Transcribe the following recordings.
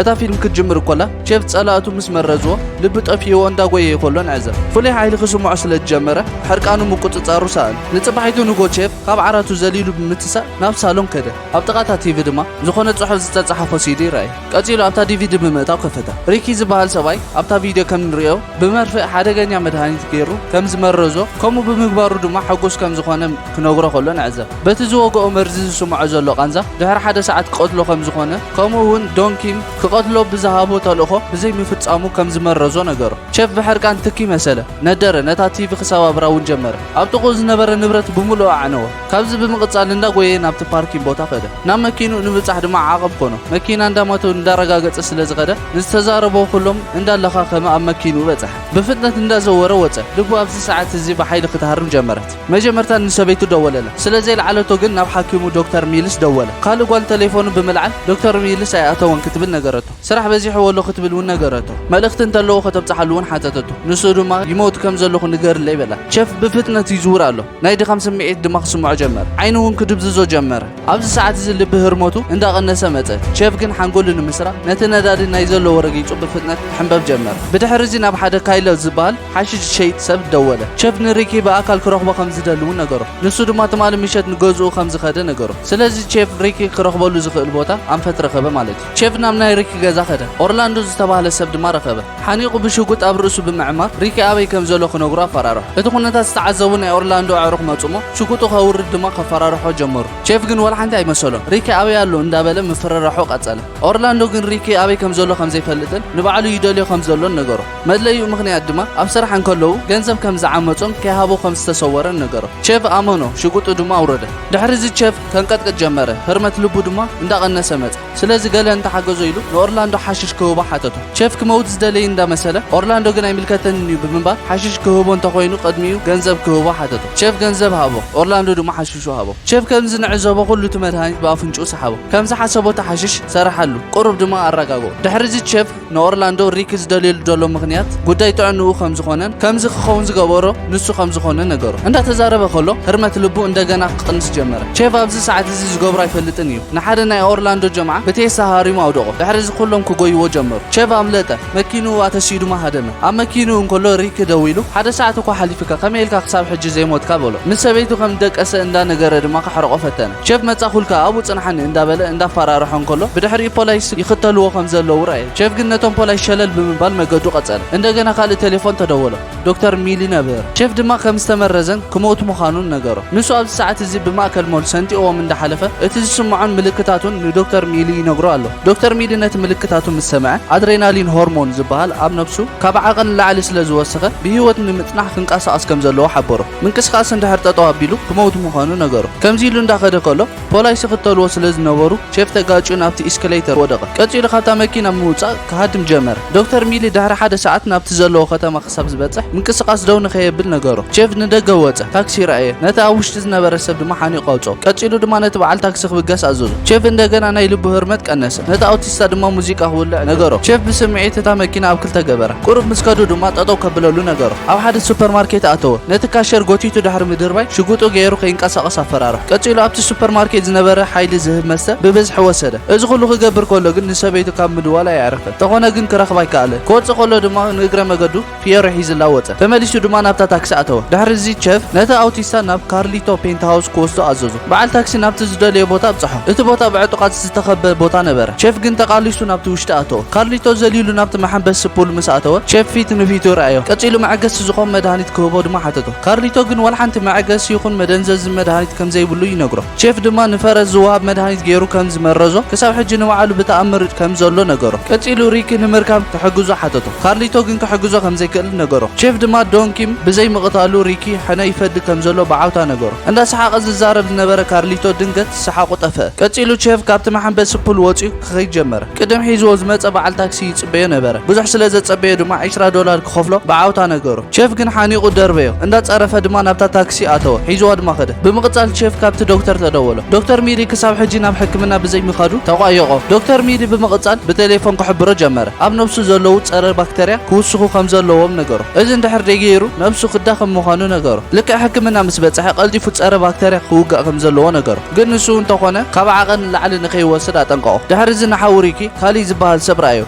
እታ ፊልም ክትጅምር እኮላ፣ ቼፍ ጸላእቱ ምስ መረዝዎ፣ ልቢ ጠፊእዎ እንዳጎየየ ከሎ ንዕዘብ። ፍሉይ ሓይሊ ክስምዖ ስለ ዝጀመረ፣ ሕርቃኑ ምቁጽጻሩ ሰኣን። ንጽባሒቱ ንጎ ቼፍ ካብ ዓራቱ ዘሊሉ ብምትሳእ ናብ ሳሎን ከደ። ኣብ ጥቓ እታ ቲቪ ድማ ዝኾነ ጽሑፍ ዝተጻሕፎ ሲዲ ረኣየ። ቀጺሉ ኣብታ ዲቪዲ ብምእታው ከፈታ። ሪኪ ዝበሃል ሰብኣይ ኣብታ ቪድዮ ከም ንርእዮ ብመርፍእ ሓደገኛ መድሃኒት ገይሩ ከም ዝመረዞ፣ ከምኡ ብምግባሩ ድማ ሕጉስ ከም ዝኾነ ክነግሮ ከሎ ንዕዘብ። በቲ ዝወግኦ መርዚ ዝስምዖ ዘሎ ቃንዛ ድሕሪ ሓደ ሰዓት ክቐትሎ ከም ዝኾነ፣ ከምኡ እውን ዶን ኪም ክቐትሎ ብዝሃቦ ተልእኾ ብዘይምፍጻሙ ከም ዝመረዞ ነገሮ። ቼፍ ብሕርቃን ትኪ መሰለ፣ ነደረ፣ ነታ ቲቪ ክሰባብራ እውን ጀመረ። ኣብ ጥቕኡ ዝነበረ ንብረት ብምሉኡ ኣዕነወ። ካብዚ ብምቕጻል እንዳጎየ ናብቲ ፓርኪን ቦታ ከደ። ናብ መኪንኡ ንምብጻሕ ድማ ዓቐብ ኮኖ። መኪና እንዳማተው እንዳረጋገጸ ስለ ዝኸደ፣ ንዝተዛረቦ ኩሎም እንዳለኻኸመ ኣብ መኪንኡ በጽሐ። ብፍጥነት እንዳዘወረ ወጸ። ልቡ ኣብዚ ሰዓት እዚ ብሓይሊ ክትሃርም ጀመረት። መጀመርታ ንሰበይቱ ደወለላ። ስለ ዘይለዓለቶ ግን ናብ ሓኪሙ ዶክተር ሚልስ ደወለ። ካልእ ጓል ተሌፎኑ ብምልዓል ዶክተር ሚልስ ኣይኣተወን ክትብል ነገረቶ። ስራሕ በዚሕዎ ኣሎ ክትብል እውን ነገረቶ። መልእኽቲ እንተለዎ ከተብጽሓሉ እውን ሓተተቶ። ንሱ ድማ ይመውት ከም ዘለኹ ንገርለይ በላ። ቼፍ ብፍጥነት ይዝውር ኣሎ። ናይ ድኻም ስምዒት ድማ ክስምዖ ጀመረ። ዓይኑ እውን ክድብዝዞ ጀመረ። ኣብዚ ሰዓት እዚ ልቢ ህርመቱ እንዳቐነሰ መጸ። ቼፍ ግን ሓንጎሉ ንምስራቕ ነቲ ነዳዲ ናይ ዘለዎ ረጊጹ ብፍጥነት ክሕንበብ ጀመረ። ብድሕሪ እዚ ናብ ሓደ ካይሎ ዝበሃል ሓሽሽ ሸይጥ ሰብ ደወለ። ቼፍ ንሪኪ ብኣካል ክረኽቦ ከም ዝደሊ እውን ነገሮ። ንሱ ድማ ትማሊ ምሸት ንገዝኡ ከም ዝኸደ ነገሮ። ስለዚ ቼፍ ሪኪ ክረኽበሉ ዝኽእል ቦታ ኣንፈት ረኸበ ማለት እዩ። ቼፍ ናብ ናይ ሪኪ ገዛ ኸደ። ኦርላንዶ ዝተባህለ ሰብ ድማ ረኸበ። ሓኒቑ ብሽጉጥ ኣብ ርእሱ ብምዕማር ሪኪ ኣበይ ከም ዘሎ ክነግሮ ኣፈራርሖ። እቲ ኩነታት ዝተዓዘቡ ናይ ኦርላንዶ ኣዕሩኽ መጹሞ፣ ሽጉጡ ከውርድ ድማ ከፈራርሖ ጀመሩ። ቼፍ ግን ወላ ሓንቲ ኣይመሰሎን። ሪኪ ኣበይ ኣሎ እንዳበለ ምፍርራሑ ቀጸለ። ኦርላንዶ ግን ሪኪ ኣበይ ከም ዘሎ ከም ዘይፈልጥን ንባዕሉ ይደልዮ ከም ዘሎን ነገሮ። መድለይኡ ምኽንያት ድማ ኣብ ስራሕ እንከለዉ ገንዘብ ከም ዝዓመጾን ከይሃቦ ከም ዝተሰወረን ነገሮ። ቼፍ ኣመኖ፣ ሽጉጡ ድማ ኣውረደ። ድሕሪ እዚ ቼፍ ከንቀጥቅጥ ጀመረ። ህርመት ልቡ ድማ እንዳቐነሰ መጸ። ስለዚ ገለ እንተሓገዞ ኢሉ ንኦርላንዶ ሓሽሽ ክህቦ ሓተቶ። ቼፍ ክመውት ዝደለየ እንዳመሰለ፣ ኦርላንዶ ግን ኣይምልከተንን እዩ ብምባል ሓሽሽ ክህቦ እንተኾይኑ ቅድሚኡ ገንዘብ ክህቦ ሓተቶ። ቼፍ ገንዘብ ሃቦ፣ ኦርላንዶ ድማ ሓሽሹ ሃቦ። ቼፍ ከምዚ ንዕዘቦ ኩሉ እቲ መድሃኒት ብኣፍንጭኡ ሰሓቦ። ከም ዝሓሰቦ እቲ ሓሽሽ ሰረሓሉ፣ ቁሩብ ድማ ኣረጋግኦ። ድሕሪ እዚ ቼፍ ንኦርላንዶ ሪኪ ዝደልየሉ ዘሎ ምኽንያት ጉዳይ ጥዕንኡ ከም ዝኾነን ከምዚ ክኸውን ዝገበሮ ንሱ ከም ዝኾነ ነገሮ። እንዳተዛረበ ከሎ ህርመት ልቡ እንደገና ክቕንስ ጀመረ። ቼፍ ኣብዚ ሰዓት እዚ ዝገብሮ ኣይፈልጥን እዩ። ንሓደ ናይ ኦርላንዶ ጀምዓ ብቴስታ ሃሪሙ ኣውደቖ። ድሕሪ እዚ ኩሎም ክጎይዎ ጀመሩ። ቼፍ ኣምለጠ። መኪንኡ ኣተሲኡ ድማ ሃደመ። ኣብ መኪንኡ እንከሎ ሪኪ ደዊሉ፣ "ሓደ ሰዓት እኳ ሓሊፉካ፣ ከመይ ኢልካ ክሳብ ሕጂ ዘይሞትካ?" በሎ። ምስ ሰበይቱ ከም ዝደቀሰ እንዳነገረ ድማ ከሕርቆ ፈተነ። "ቼፍ መጻኹልካ፣ ኣብኡ ጽንሓኒ" እንዳበለ እንዳፈራርሖ እንከሎ፣ ብድሕሪኡ ፖላይስ ይኽተልዎ ከም ዘለዉ ረኣየ። ቼፍ ግን ነቶም ፖላይስ ሸለል ብምባል መገዱ ቀጸለ። እንደገና ካልእ ቴሌፎን ተደወሎ። ዶክተር ሚሊ ነበር። ቼፍ ድማ ከም ዝተመረዘን ክመውት ምዃኑን ነገሮ። ንሱ ኣብዚ ሰዓት እዚ ብማእከል ሞል ሰንጢቕዎም እንዳሓለፈ፣ እቲ ዝስምዖን ምልክታቱን ንዶክተር ሚሊ ይነግሮ ኣሎ። ዶክተር ሚሊ ነቲ ምልክታቱ ምስ ሰምዐ፣ ኣድሬናሊን ሆርሞን ዝበሃል ኣብ ነብሱ ካብ ዓቐን ንላዕሊ ስለ ዝወሰኸ፣ ብህይወት ንምጽናሕ ክንቀሳቐስ ከም ዘለዎ ሓበሮ። ምንቅስቓስ እንድሕር ጠጠው ኣቢሉ፣ ክመውት ምዃኑ ነገሮ። ከምዚ ኢሉ እንዳኸደ ከሎ፣ ፖላይስ ይኽተልዎ ስለ ዝነበሩ፣ ቼፍ ተጋጭዩ ናብቲ ኢስከሌተር ወደቐ። ቀጺሉ ካብታ መኪና ብምውጻእ ክሃድም ጀመረ። ዶክተር ሚሊ ድሕሪ ሓደ ሰዓት ናብቲ ዘለዎ ከተማ ክሳብ ዝበጽሕ ምንቅስቓስ ደው ንኸየብል ነገሮ። ቼፍ ንደገ ወጸ። ታክሲ ረኣየ። ነቲ ኣብ ውሽጢ ዝነበረ ሰብ ድማ ሓኒቑ ኣውጽኦ። ቀጺሉ ድማ ነቲ በዓል ታክሲ ክብገስ ኣዘዞ። ቼፍ እንደገና ናይ ልቡ ህርመት ቀነሰ። ነቲ ኣውቲስታ ድማ ሙዚቃ ክውልዕ ነገሮ። ቼፍ ብስምዒት እታ መኪና ኣብ ክልተ ገበራ። ቁሩብ ምስ ከዱ ድማ ጠጠው ከብለሉ ነገሮ። ኣብ ሓደ ሱፐርማርኬት ኣተወ። ነቲ ካሸር ጎቲቱ ድሕሪ ምድርባይ ሽጉጡ ገይሩ ከይንቀሳቐስ ኣፈራርሖ። ቀጺሉ ኣብቲ ሱፐርማርኬት ዝነበረ ሓይሊ ዝህብ መስተ ብብዝሒ ወሰደ። እዚ ኩሉ ክገብር ከሎ ግን ንሰበይቱ ካብ ምድዋል ኣየዕረፈን። ተኾነ ግን ክረኽባ ኣይከኣለን። ክወጽእ ከሎ ድማ ንእግረ መገዱ ፒየሮ ሒዝላ ወጸ። ተመሊሱ ድማ ናብታ ታክሲ ኣተወ። ድሕሪ እዚ ቼፍ ነቲ ኣውቲስታ ናብ ካርሊቶ ፔንትሃውስ ክወስዶ ኣዘዞ። በዓል ታክሲ ናብቲ ዝደለዮ ቦታ ኣብጽሖ። እቲ ቦታ ብዕጡቓት ዝተኸበበ ቦታ ነበረ። ቼፍ ግን ተቓሊሱ ናብቲ ውሽጢ ኣተወ። ካርሊቶ ዘሊሉ ናብቲ መሐንበሲ ፑል ምስ ኣተወ፣ ቼፍ ፊት ንፊቱ ረኣዮ። ቀጺሉ መዐገሲ ዝኾን መድሃኒት ክህቦ ድማ ሓተቶ። ካርሊቶ ግን ዋላ ሓንቲ መዐገሲ ይኹን መደንዘዚ መድሃኒት ከም ዘይብሉ ይነግሮ። ቼፍ ድማ ንፈረስ ዝወሃብ መድሃኒት ገይሩ ከም ዝመረዞ፣ ክሳብ ሕጂ ንባዕሉ ብተኣምር ከም ዘሎ ነገሮ። ቀጺሉ ሪኪ ንምርካብ ክሕግዞ ሓተቶ። ካርሊቶ ግን ክሕግዞ ከም ዘይክእል ነገሮ። ቼፍ ድማ ዶን ኪም ብዘይ ምቕታሉ ሪኪ ሕነ ይፈዲ ከም ዘሎ ብዓውታ ነገሮ። እንዳሰሓቐ ዝዛረብ ዝነበረ ካርሊቶ ድንገት ሰሓቑ ጠፍአ። ቀጺሉ ቼፍ ካብቲ መሐንበሲ ፑል ወጺኡ ክኸይድ ጀመረ። ቅድም ሒዝዎ ዝመጸ በዓል ታክሲ ይጽበዮ ነበረ። ብዙሕ ስለ ዘጸበዮ ድማ ዕስራ ዶላር ክኸፍሎ ብዓውታ ነገሮ። ቼፍ ግን ሓኒቑ ደርበዮ። እንዳጸረፈ ድማ ናብታ ታክሲ ኣተወ። ሒዝዋ ድማ ከደ። ብምቕጻል ቼፍ ካብቲ ዶክተር ተደወሎ። ዶክተር ሚሊ ክሳብ ሕጂ ናብ ሕክምና ብዘይ ምኻዱ ተቋየቖ። ዶክተር ሚሊ ብምቕጻል ብቴሌፎን ክሕብሮ ጀመረ። ኣብ ነብሱ ዘለዉ ጸረ ባክተርያ ክውስኹ ከም ዘለዎም ነገሮ። እዚ እንድሕር ደይገይሩ ነብሱ ክዳኸም ምዃኑ ነገሮ። ልክዕ ሕክምና ምስ በጽሐ ቀልጢፉ ጸረ ባክተርያ ክውጋእ ከም ዘለዎ ነገሮ። ግን ንሱ እንተኾነ ካብ ዓቐን ንላዕሊ ንኸይወስድ ኣጠንቀቖ። ድሕሪ እዚ ንሓው ሪኪ ካሊ ዝበሃል ሰብ ረኣዮ።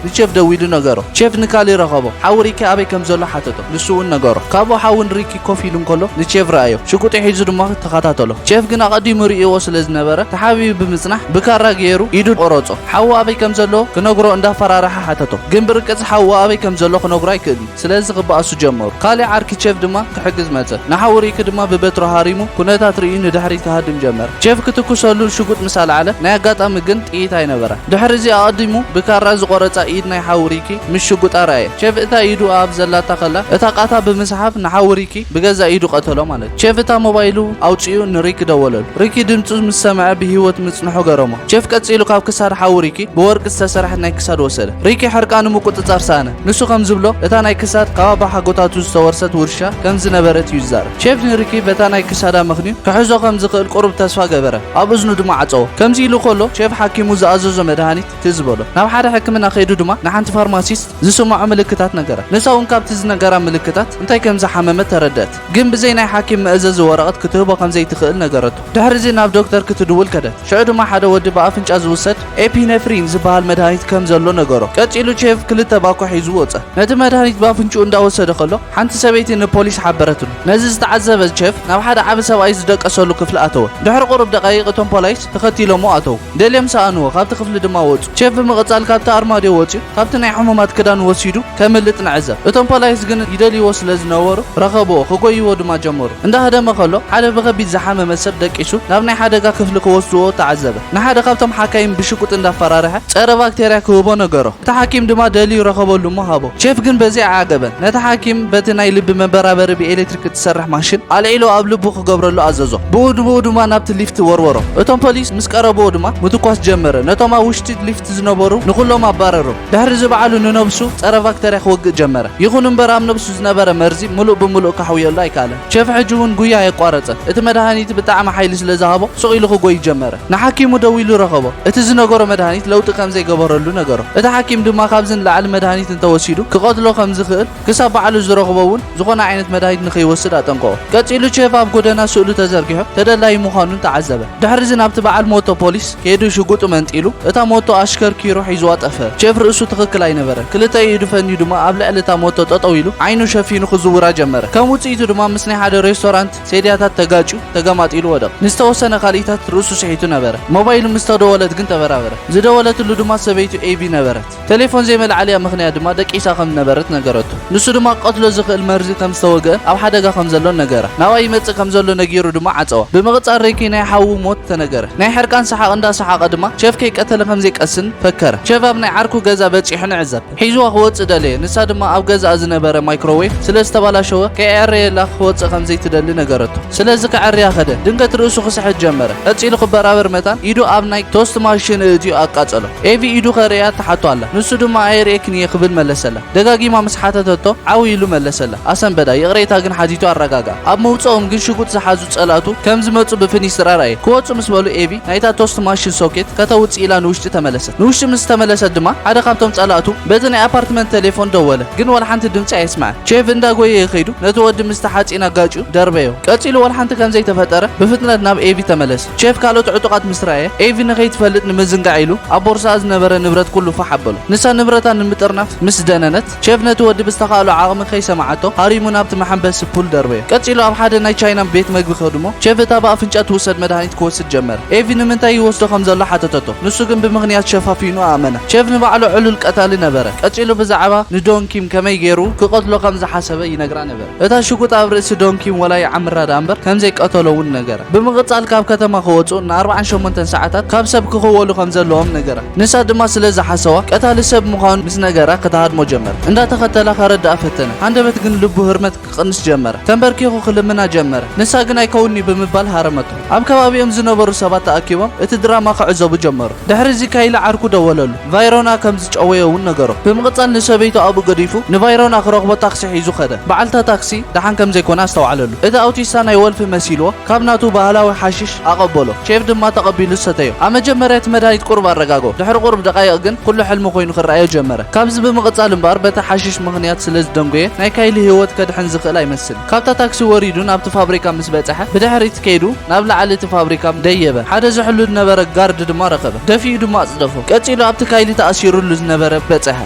ንቼፍ ደዊሉ ነገሮ። ቼፍ ንካሊ ረኸቦ። ሓዊ ሪኪ ኣበይ ከም ዘሎ ሓተቶ። ንሱ እውን ነገሮ። ካብኡ ሓዊ ንሪኪ ኮፍ ኢሉ እንከሎ ንቼፍ ረኣዮ። ሽጉጢ ሒዙ ድማ ተኸታተሎ። ቼፍ ግን ኣቐዲሙ ርእይዎ ስለ ዝነበረ ተሓቢኡ ብምጽናሕ ብካራ ገይሩ ኢዱ ቆረጾ። ሓዊ ኣበይ ከም ዘሎ ክነግሮ እንዳፈራረሐ ሓተቶ። ግን ብርቅጽ ሓዊ ኣበይ ከም ዘሎ ክነግሮ ኣይክእልን። ስለዚ ክበኣሱ ጀመሩ። ካልእ ዓርኪ ቼፍ ድማ ክሕግዝ መጸ። ንሓዊ ሪኪ ድማ ብበትሩ ሃሪሙ ኩነታት ርእዩ ንድሕሪት ክሃድም ጀመረ። ቼፍ ክትኩሰሉ ሽጉጥ ምስ ኣልዓለ ናይ ኣጋጣሚ ግን ጥይት ኣይነበረ። ድሕሪ እዚ ኣቐዲሙ ብካራ ዝቆረጻ ኢድ ናይ ሓዊ ሪኪ ምስ ሽጉጣ ረኣየ። ቼፍ እታ ኢዱ ኣብ ዘላታ ከላ እታ ቃታ ብምስሓብ ንሓዊ ሪኪ ብገዛ ኢዱ ቀተሎ ማለት እዩ። ቼፍ እታ ሞባይሉ ኣውጺኡ ንሪኪ ደወለሉ። ሪኪ ድምጹ ምስ ሰምዐ ብህይወት ምጽንሑ ገረሞ። ቼፍ ቀጺሉ ካብ ክሳድ ሓዊ ሪኪ ብወርቂ ዝተሰርሐት ናይ ክሳድ ወሰደ። ሪኪ ሕርቃኑ ምቁጽጻር ሰኣነ። ንሱ ከም ዝብሎ እታ ናይ ክሳድ ካብ ኣባ ሓጎታቱ ዝተወርሰት ውርሻ ከም ዝነበረት እዩ ዝዛረብ። ቼፍ ንሪኪ በታ ናይ ክሳዳ ምኽንዩ ክሕዞ ከም ዝኽእል ቁሩብ ተስፋ ገበረ። ኣብ እዝኑ ድማ ዓጸዎ። ከምዚ ኢሉ ከሎ ቼፍ ሓኪሙ ዝኣዘዞ መድሃኒት ትዝ በሎ። ናብ ሓደ ሕክምና ከይዱ ድማ ንሓንቲ ፋርማሲስት ዝስምዖ ምልክታት ነገራ። ንሳ እውን ካብቲ ዝነገራ ምልክታት እንታይ ከም ዝሓመመት ተረደት። ግን ብዘይ ናይ ሓኪም መእዘዚ ወረቐት ክትህቦ ከም ዘይትኽእል ነገረቶ። ድሕሪ እዚ ናብ ዶክተር ክትድውል ከደት። ሽዑ ድማ ሓደ ወዲ ብኣፍንጫ ዝውሰድ ኤፒነፍሪን ዝበሃል መድሃኒት ከም ዘሎ ነገሮ። ቀጺሉ ቼፍ ክልተ ባኮ ሒዙ ወጸ። ነቲ መድሃኒት ብኣፍንጭኡ እንዳወሰደ ከሎ ሓንቲ ሰበይቲ ንፖሊስ ሓበረትሉ። ነዚ ዝተዓዘበ ቼፍ ናብ ሓደ ዓቢ ሰብኣይ ዝደቀሰሉ ክፍሊ ኣተወ። ድሕሪ ቁሩብ ደቃይቕ እቶም ፖሊስ ተኸቲሎሞ ኣተዉ። ደልዮም ሰኣንዎ፣ ካብቲ ክፍሊ ድማ ወጹ። ቼፍ ብምቕጻል ካብቲ ኣርማድዮ ወጺኡ ካብቲ ናይ ሕሙማት ክዳን ወሲዱ ከምልጥ ንዕዘብ። እቶም ፖሊስ ግን ይደልይዎ ስለ ዝነበሩ ረኸብዎ፣ ክጎይዎ ድማ ጀመሩ። እንዳሃደመ ከሎ ሓደ ብኸቢድ ዝሓመመ ሰብ ደቂሱ ናብ ናይ ሓደጋ ክፍሊ ክወስድዎ ተዓዘበ። ንሓደ ካብቶም ሓካይም ብሽጉጥ እንዳፈራርሐ ጸረ ባክቴርያ ክህቦ ነገሮ። እቲ ሓኪም ድማ ደልዩ ረኸበሉ እሞ ሃቦ። ቼፍ ግን በዚ ኣይዓገበን። ነቲ ሓኪም በቲ ናይ ልቢ መበራበሪ ብኤሌክትሪክ እትሰርሕ ማሽን ኣልዒሉ ኣብ ልቡ ክገብረሉ ኣዘዞ። ብኡ ብኡ ድማ ናብቲ ሊፍት ወርወሮ። እቶም ፖሊስ ምስ ቀረብዎ ድማ ምትኳስ ጀመረ። ነቶም ኣብ ውሽጢ ሊፍት ዝነበሩ ንኹሎም ኣባረሮም። ድሕሪ እዚ ባዕሉ ንነብሱ ጸረ ባክተርያ ክወግእ ጀመረ። ይኹን እምበር ኣብ ነብሱ ዝነበረ መርዚ ምሉእ ብምሉእ ከሕውየሉ ኣይከኣለን። ቼፍ ሕጂ እውን ጉያ ኣየቋረጸን። እቲ መድሃኒት ብጣዕሚ ሓይሊ ስለ ዝሃቦ ሱቕ ኢሉ ክጎይ ጀመረ። ንሓኪሙ ደዊሉ ረኸቦ። እቲ ዝነገሮ መድሃኒት ለውጢ ከም ዘይገበረሉ ነገሮ። እቲ ሓኪም ድማ ካብዚ ንላዕሊ መድሃኒት እንተወሲዱ ክቐትሎ ከም ዝኽእል ክሳብ ባዕሉ ዝረኽቦ እውን ዝኾነ ዓይነት መድሃኒት ንኸይወስድ ኣጠንቀቖ። ቀጺሉ ቼፍ ኣብ ጎደና ስእሉ ተዘርጊሑ ተደላዪ ምዃኑን ተዓዘበ። ድሕሪ እዚ ናብቲ በዓል ሞቶ ፖሊስ ከይዱ ሽጉጡ መንጢሉ እታ ሞቶ ኣሽከርኪሩ ሒዝዋ ጠፈ። ቼፍ ርእሱ ትኽክል ኣይነበረን። ክልተ ኢዱ ፈንዩ ድማ ኣብ ልዕሊ እታ ሞቶ ጠጠው ኢሉ ዓይኑ ሸፊኑ ክዝውራ ጀመረ። ከም ውጽኢቱ ድማ ምስ ናይ ሓደ ሬስቶራንት ሴድያታት ተጋጭዩ ተገማጢሉ ወደቐ። ንዝተወሰነ ካልኢታት ርእሱ ስሒቱ ነበረ። ሞባይሉ ምስ ተደወለት ግን ተበራበረ። ዝደወለትሉ ድማ ሰበይቱ ኤቪ ነበረት። ቴሌፎን ዘይመልዓልያ ምኽንያት ድማ ደቂሳ ከም ዝነበረት ነገረቱ። ንሱ ድማ ክቐትሎ ዝኽእል መርዚ ከም ዝተወግአ ኣብ ሓደጋ ከም ዘሎ ነገራ። ናብኣ ይመጽእ ከም ዘሎ ነጊሩ ድማ ዓጸዋ። ብምቕጻል ሪኪ ናይ ሓዉ ሞት ተነገረ። ናይ ሕርቃን ሰሓቕ እንዳሰሓቐ ድማ ቼፍ ከይቀተለ ከም ዘይቀስን ፈከረ። ቼፍ ኣብ ናይ ዓርኩ ገዛ በጺሑ ንዕዘብ። ሒዝዋ ክወጽእ ደለየ። ንሳ ድማ ኣብ ገዛኣ ዝነበረ ማይክሮዌቭ ስለ ዝተበላሸወ ከየዕረየላ ክወጽእ ከም ዘይትደሊ ነገረቶ። ስለዚ ከዕርያ ከደ። ድንገት ርእሱ ክስሕት ጀመረ። ቀጺሉ ክበራበር መታን ኢዱ ኣብ ናይ ቶስት ማሽን እእትዩ ኣቃጸሎ። ኤቪ ኢዱ ከርእያ ትሓቶ ኣላ። ንሱ ድማ ኣየርእየክን እየ ክብል መለሰላ። ደጋጊማ ምስ ሓተተቶ ዓው ኢሉ መለሰላ። ኣሰንበዳ። ይቕሬታ ግን ሓቲቱ ኣረጋግኣ። ኣብ መውጽኦም ግን ሽጉጥ ዝሓዙ ጸላእቱ ከም ዝመጹ ብፍኒስትራ ረኣየ። ክወጹ ምስ በሉ ኤቪ ናይታ ቶስት ማሽን ሶኬት ከተውጽእ ኢላ ንውሽጢ ተመለሰት። ንውሽጢ ምስ ተመለሰት ድማ ሓደ ካብቶም ጸላእቱ በቲ ናይ ኣፓርትመንት ቴሌፎን ደወለ። ግን ዋላ ሓንቲ ድምጺ ኣየስምዐን። ቼቭ እንዳጎየየ ከይዱ ነቲ ወዲ ምስቲ ሓጺን ኣጋጭዩ ደርበዮ። ቀጺሉ ዋላ ሓንቲ ከም ዘይተፈጠረ ብፍጥነት ናብ ኤቪ ተመለሰ። ቼቭ ካልኦት ዕጡቓት ምስ ረኣየ ኤቪ ንኸይትፈልጥ ንምዝንጋዕ ኢሉ ኣብ ቦርሳኣ ዝነበረ ንብረት ኩሉ ፋሕ ኣበሎ። ንሳ ንብረታ ንምጥርናፍ ምስ ደነነት ቼቭ ነቲ ወዲ ብዝተኻእሎ ዓቕሚ ከይሰምዓቶ ሃሪሙ ናብቲ መሐንበሲ ፑል ደርበዮ። ቀጺሉ ኣብ ሓደ ናይ ቻይና ቤት መግቢ ከድሞ ቼቭ እታ ብኣፍንጫ ትውሰድ መድሃኒት ክወስድ ጀመረ። ኤቪ ንምንታይ ይወስዶ ከም ዘሎ ሓተተቶ። ንሱ ግን ብምኽንያት ሸፋፊኑ ኣእመና። ቼቭ ንባዕሉ ዕሉል ቀታሊ ነበረ። ቀጺሉ ብዛዕባ ንዶን ኪም ከመይ ገይሩ ክቐትሎ ከም ዝሓሰበ ይነግራ ነበረ። እታ ሽጉጥ ኣብ ርእሲ ዶን ኪም ወላ ይዓምራ ደኣ እምበር ከም ዘይቀተሎ እውን ነገራ። ብምቕጻል ካብ ከተማ ክወጹ ንኣርብዓን ሸሞንተን ሰዓታት ካብ ሰብ ክኽወሉ ከም ዘለዎም ነገራ። ንሳ ድማ ስለ ዝሓሰዋ ቀታሊ ሰብ ምዃኑ ምስ ነገራ ክትሃድሞ ጀመረ። እንዳተኸተላ ከረድኣ ፈተነ። ሃንደበት ግን ልቡ ህርመት ክቕንስ ጀመረ። ተንበርኪኹ ክልምና ጀመረ። ንሳ ግን ኣይከውን'ዩ ብምባል ሃረመቶ። ኣብ ከባቢኦም ዝነበሩ ሰባት ተኣኪቦም እቲ ድራማ ክዕዘቡ ጀመሩ። ድሕሪ እዚ ካይሊ ዓርኩ ደወለሉ። ቫይሮና ከም ዝጨወዮ እውን ነገሮ። ብምቕጻል ንሰበይቱ ኣብኡ ገዲፉ ንቫይሮና ክረኽቦ ታክሲ ሒዙ ከደ። በዓልታ ታክሲ ደሓን ከም ዘይኮነ ኣስተውዓለሉ። እቲ ኣውቲስታ ናይ ወልፊ መሲልዎ ካብ ናቱ ባህላዊ ሓሽሽ ኣቐበሎ። ቼቭ ድማ ተቐቢሉ ሰተዮ። ኣብ መጀመርያ እቲ መድሃኒት ቁሩብ ኣረጋግኦ። ድሕሪ ቁሩብ ደቃይቕ ግን ኩሉ ሕልሚ ኮይኑ ክረኣዮ ጀመረ። ካብዚ ብምቕጻል እምበኣር በቲ ሓሽሽ ምኽንያት ስለ ዝደንጎየ ናይ ካይሊ ህይወት ከድሕን ዝኽእል ኣይመስልን። ካብታ ታክሲ ወሪዱ ናብቲ ፋብሪካ ምስ በጽሐ ብድሕሪት ከይዱ ናብ ላዕሊ እቲ ፋብሪካ ደየበ። ሓደ ዝሕሉ ዝነበረ ጋርድ ድማ ረኸበ። ደፊኡ ድማ ኣጽደፎ። ቀጺሉ ኣብቲ ካይሊ ተኣሲሩሉ ዝነበረ በጽሐ።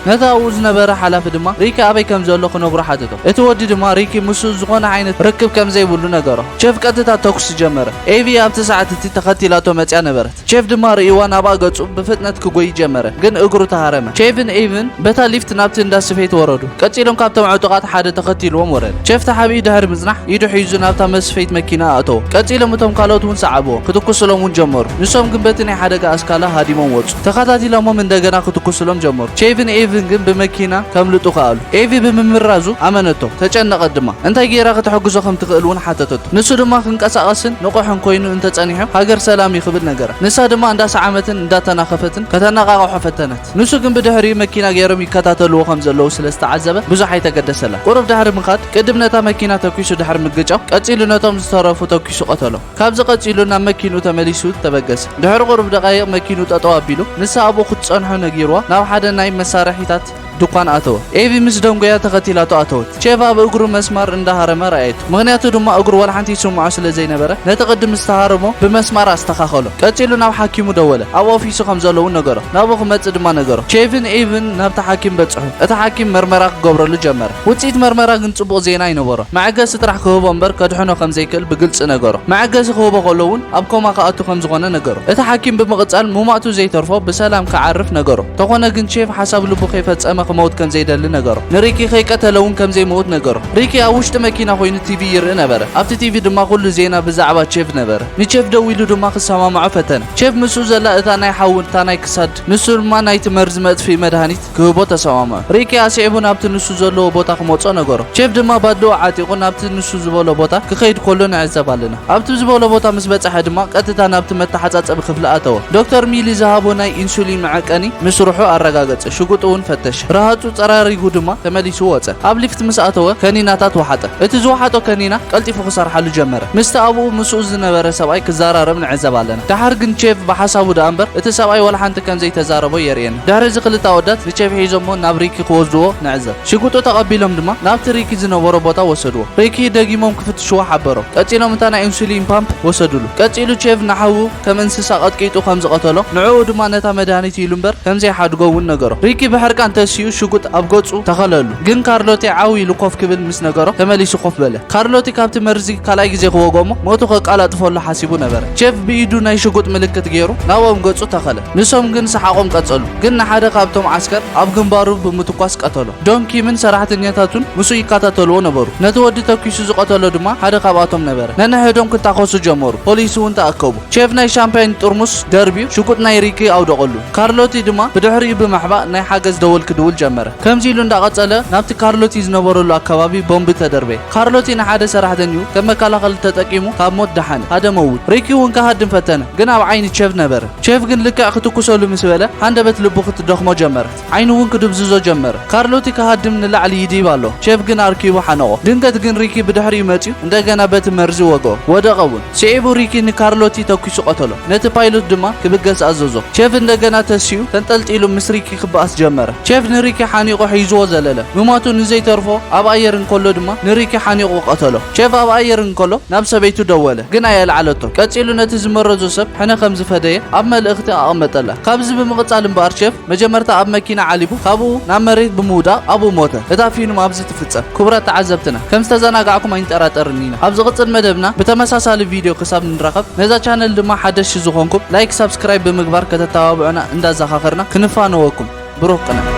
ነቲ ኣብኡ ዝነበረ ሓላፊ ድማ ሪኪ ኣበይ ከም ዘሎ ክነግሮ ሓተቶ። እቲ ወዲ ድማ ሪኪ ምስኡ ዝኾነ ዓይነት ርክብ ከም ዘይብሉ ነገሮ። ቼፍ ቀጥታ ተኩሲ ጀመረ። ኤቪ ኣብቲ ሰዓት እቲ ተኸቲላቶ መጽያ ነበረት። ቼፍ ድማ ርእይዋ ናብኣ ገጹ ብፍጥነት ክጎይ ጀመረ፣ ግን እግሩ ተሃረመ። ቼቭን ኤቭን በታ ሊፍት ናብቲ እንዳ ስፌት ወረዱ። ቀጺሎም ካብቶም ዕጡቓት ሓደ ተኸቲልዎም ወረደ። ቼፍ ተሓቢኡ ድሕሪ ምጽናሕ ኢዱ ሒዙ ናብታ መስፈይት መኪና ኣእተዎ። ቀጺሎም እቶም ካልኦት እውን ሰዓብዎ፣ ክትኩስሎም እውን ጀመሩ። ንሶም ግን በቲ ናይ ሓደጋ ኣስካላ ሃዲሞም ወጹ። ተኸታቲሎሞም እንደገና ክትኩስሎም ጀመሩ። ቼቭን ኤቭን ግን ብመኪና ከምልጡ ከኣሉ። ኤቪ ብምምራዙ ኣመነቶ፣ ተጨነቐት ድማ። እንታይ ገይራ ክትሕግዞ ከም ትኽእል እውን ሓተተቶ። ንሱ ድማ ክንቀሳቐስን ንቑሕን ኮይኑ እንተጸኒሑ ሃገር ሰላም እዩ ክብል ነገራ። ንሳ ድማ እንዳሰዓመትን እንዳተናኸፈትን ከተነቓቕሖ ፈተነት። ንሱ ግን ብድሕሪኡ መኪና ገይሮም ይከታተልዎ ከም ዘለዉ ስለ ዝተዓዘበ ብዙሕ ኣይተገደሰላ። ቁሩብ ድሕሪ ምኻድ ቅድም ነታ መኪና ተኲሱ ድሕሪ ምግጫው ቀጺሉ ነቶም ዝተረፉ ተኲሱ ቀተሎም። ካብዚ ቀጺሉ ናብ መኪንኡ ተመሊሱ ተበገሰ። ድሕሪ ቁሩብ ደቓይቕ መኪንኡ ጠጠው ኣቢሉ ንሳ ኣብኡ ክትጸንሖ ነጊርዋ ናብ ሓደ ናይ መሳርሒታት ድኳን ኣተወ። ኤቪ ምስ ደንጎያ ተኸቲላቶ ኣተወት። ቼቭ ኣብ እግሩ መስማር እንዳሃረመ ረኣየቶ። ምኽንያቱ ድማ እግሩ ዋላ ሓንቲ ይስምዖ ስለ ዘይነበረ ነቲ ቅድም ዝተሃረሞ ብመስማር ኣስተኻኸሎ። ቀጺሉ ናብ ሓኪሙ ደወለ። ኣብ ኦፊሱ ከም ዘሎ እውን ነገሮ። ናብኡ ክመጽእ ድማ ነገሮ። ቼቭን ኤቭን ናብቲ ሓኪም በጽሑ። እቲ ሓኪም መርመራ ክገብረሉ ጀመረ። ውጽኢት መርመራ ግን ጽቡቕ ዜና ኣይነበሮ። መዐገሲ ጥራሕ ክህቦ እምበር ከድሕኖ ከም ዘይክእል ብግልጺ ነገሮ። መዐገሲ ክህቦ ከሎ እውን ኣብ ኮማ ክኣቱ ከም ዝኾነ ነገሮ። እቲ ሓኪም ብምቕጻል ሙማቱ ዘይተርፎ ብሰላም ክዓርፍ ነገሮ። ተኾነ ግን ቼቭ ሓሳብ ልቡ ከይፈጸመ ክመውት ከም ዘይደሊ ነገሮ። ንሪኪ ከይቀተለ እውን ከም ዘይመውት ነገሮ። ሪኪ ኣብ ውሽጢ መኪና ኮይኑ ቲቪ ይርኢ ነበረ። ኣብቲ ቲቪ ድማ ኩሉ ዜና ብዛዕባ ቼቭ ነበረ። ንቼቭ ደዊሉ ድማ ክሰማምዖ ፈተነ። ቼቭ ምስኡ ዘላ እታ ናይ ሓዊ፣ እታ ናይ ክሳድ፣ ንሱ ድማ ናይቲ መርዚ መጥፍኢ መድሃኒት ክህቦ ተሰማምዖ። ሪኪ ኣስዒቡ ናብቲ ንሱ ዘለዎ ቦታ ክመጾ ነገሮ። ቼቭ ድማ ባድልኡ ዓጢቑ ናብቲ ንሱ ዝበሎ ቦታ ክኸይድ ከሎ ንዕዘብ ኣለና። ኣብቲ ዝበሎ ቦታ ምስ በጽሐ ድማ ቀጥታ ናብቲ መተሓጻጸቢ ክፍሊ ኣተወ። ዶክተር ሚሊ ዝሃቦ ናይ ኢንሱሊን መዐቀኒ ምስርሑ ኣረጋገጸ። ሽጉጡ እውን ፈተሸ። ረሃጹ ጸራሪጉ ድማ ተመሊሱ ወጸ። ኣብ ሊፍት ምስ ኣተወ ከኒናታት ወሓጠ። እቲ ዝወሓጦ ከኒና ቀልጢፉ ክሰርሓሉ ጀመረ። ምስቲ ኣብኡ ምስኡ ዝነበረ ሰብኣይ ክዘራረብ ንዕዘብ ኣለና። ደሓር ግን ቼቭ ብሓሳቡ ደኣ እምበር እቲ ሰብኣይ ዋላ ሓንቲ ከም ዘይተዛረቦ የርእየና። ድሕሪ እዚ ክልተ ኣወዳት ንቼቭ ሒዞሞ ናብ ሪኪ ክወስድዎ ንዕዘብ። ሽጉጡ ተቐቢሎም ድማ ናብቲ ሪኪ ዝነበሮ ቦታ ወሰድዎ። ሪኪ ደጊሞም ክፍትሽዎ ሓበሮም። ቀጺሎም እታ ናይ ኢንሱሊን ፓምፕ ወሰድሉ። ቀጺሉ ቼቭ ንሓዉ ከም እንስሳ ቀጥቂጡ ከም ዝቐተሎ፣ ንዕኡ ድማ ነታ መድሃኒት ኢሉ እምበር ከም ዘይሓድጎ እውን ነገሮ። ሪኪ ብሕርቃን ተሲኡ ሽጉጥ ኣብ ገጹ ተኸለሉ። ግን ካርሎቴ ዓው ኢሉ ኮፍ ክብል ምስ ነገሮ ተመሊሱ ኮፍ በለ። ካርሎቲ ካብቲ መርዚ ካልኣይ ግዜ ክወግኦሞ ሞቱ ከቃላጥፈሉ ሓሲቡ ነበረ። ቼቭ ብኢዱ ናይ ሽጉጥ ምልክት ገይሩ ናብኦም ገጹ ተኸለ። ንሶም ግን ሰሓቖም ቀጸሉ። ግን ንሓደ ካብቶም ዓስከር ኣብ ግንባሩ ብምትኳስ ቀተሎ። ዶን ኪምን ሰራሕተኛታቱን ምስኡ ይከታተልዎ ነበሩ። ነቲ ወዲ ተኪሱ ዝቐተሎ ድማ ሓደ ካብኣቶም ነበረ። ነንሕድሕዶም ክታኾሱ ጀመሩ። ፖሊስ እውን ተኣከቡ። ቼቭ ናይ ሻምፓኝ ጥርሙስ ደርብዩ ሽጉጥ ናይ ሪኪ ኣውደቐሉ። ካርሎቲ ድማ ብድሕሪኡ ብምሕባእ ናይ ሓገዝ ደወል ክድውል ጀመረ። ከምዚ ኢሉ እንዳቐጸለ ናብቲ ካርሎቲ ዝነበረሉ ኣከባቢ ቦምቢ ተደርበየ። ካርሎቲ ንሓደ ሰራሕተኛኡ ከም መከላኸሊ ተጠቂሙ ካብ ሞት ደሓነ። ሃደመ እውን። ሪኪ እውን ክሃድም ፈተነ፣ ግን ኣብ ዓይኒ ቼቭ ነበረ። ቼቭ ግን ልክዕ ክትኩሰሉ ምስ በለ ሃንደበት ልቡ ክትደኽሞ ጀመረት። ዓይኑ እውን ክድብዝዞ ጀመረ። ካርሎቲ ክሃድም ንላዕሊ ይድይብ ኣሎ። ቼቭ ግን ኣርኪቡ ሓነቖ። ድንገት ግን ሪኪ ብድሕሪኡ መጺኡ እንደገና በቲ መርዚ ወግኦ። ወደቐ እውን። ስዒቡ ሪኪ ንካርሎቲ ተኩሱ ቀተሎ። ነቲ ፓይሎት ድማ ክብገስ ኣዘዞ። ቼቭ እንደገና ተሲኡ ተንጠልጢሉ ምስ ሪኪ ክበኣስ ጀመረ። ቼቭ ንሪኪ ሓኒቑ ሒዝዎ ዘለለ። ምማቱ ንዘይተርፎ ኣብ ኣየር እንከሎ ድማ ንሪኪ ሓኒቑ ቀተሎ። ቼቭ ኣብ ኣየር እንከሎ ናብ ሰበይቱ ደወለ፣ ግን ኣየልዓለቶ። ቀጺሉ ነቲ ዝመረዞ ሰብ ሕነ ከም ዝፈደየ ኣብ መልእኽቲ ኣቐመጠላ። ካብዚ ብምቕጻል እምበኣር ቼቭ መጀመርታ ኣብ መኪና ዓሊቡ ካብኡ ናብ መሬት ብምውዳቕ ኣብኡ ሞተ። እታ ፊልም ኣብዚ ትፍጸም። ክቡራት ተዓዘብትና ከም ዝተዘናጋዕኩም ኣይንጠራጠርን ኢና። ኣብ ዝቕጽል መደብና ብተመሳሳሊ ቪድዮ ክሳብ ንራኸብ ነዛ ቻነል ድማ ሓደሽቲ ዝኾንኩም ላይክ ሳብስክራይብ ብምግባር ከተተባብዑና እንዳዘኻኸርና ክንፋነወኩም ብሩኽ ቅነ።